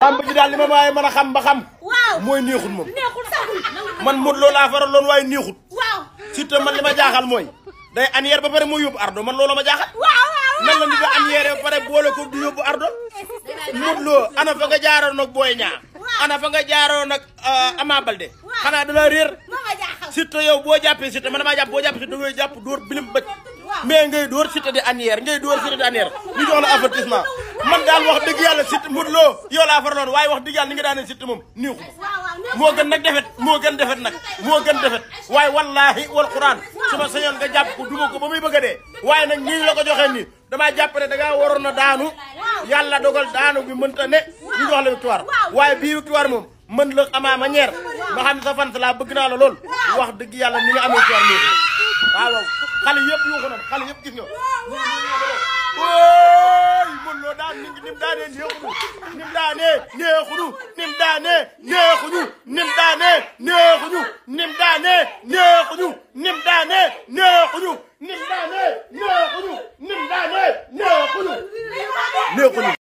lamb ji daal li ma waaye mën a xam ba xam. waaw mooy neexut moom. neexul saxul. man Modou Lo laa faraloon waaye neexut. waaw Siteu man li ma jaaxal mooy. day anière ba pare moo yóbbu ardo man loolu ma jaaxal. nan la nit a anière ba pare boole ko du yóbbu ardo. Modou Lo ana fa nga jaaroon nag Boy Niang. ana fa nga jaaroon nag Ama Baldé. xanaa dana réer. Siteu yow boo jàppee Siteu man damaa jàpp boo jàppee Siteu da ngay jàpp dóor bilim bëj. mais ngay dóor Siteu di anière ngay dóor Siteu di anière ñu jox la avertissement man daal wax dëgg yàlla Siteu Modou Lo yow laa faraloon waaye wax dëgg yàlla ni nga daanee Siteu moom niixu moo gën nag defet moo gën defet nag moo gën defet waaye wallaahi wal quran su ma sañoon nga jàpp ko duma ko ba muy bëgg a dee waaye nag ñii la ko joxee nii damaa jàpp ne da ngaa waroon a daanu yàlla dogal daanu bi mënta ne ñu jox la victoire waaye bii victoire moom mën la amaa ma ñeer ma xam ne sa fan laa bëgg naa la lool wax dëgg yàlla ni nga amee victoire nii waaw waaw xale yëpp yuuxu na xale yëpp gis nga ooy Modou Lo daan nim daanee neexuñu nim daanee neexuñu nim daanee neexuñu nim daanee neexuñu nim daanee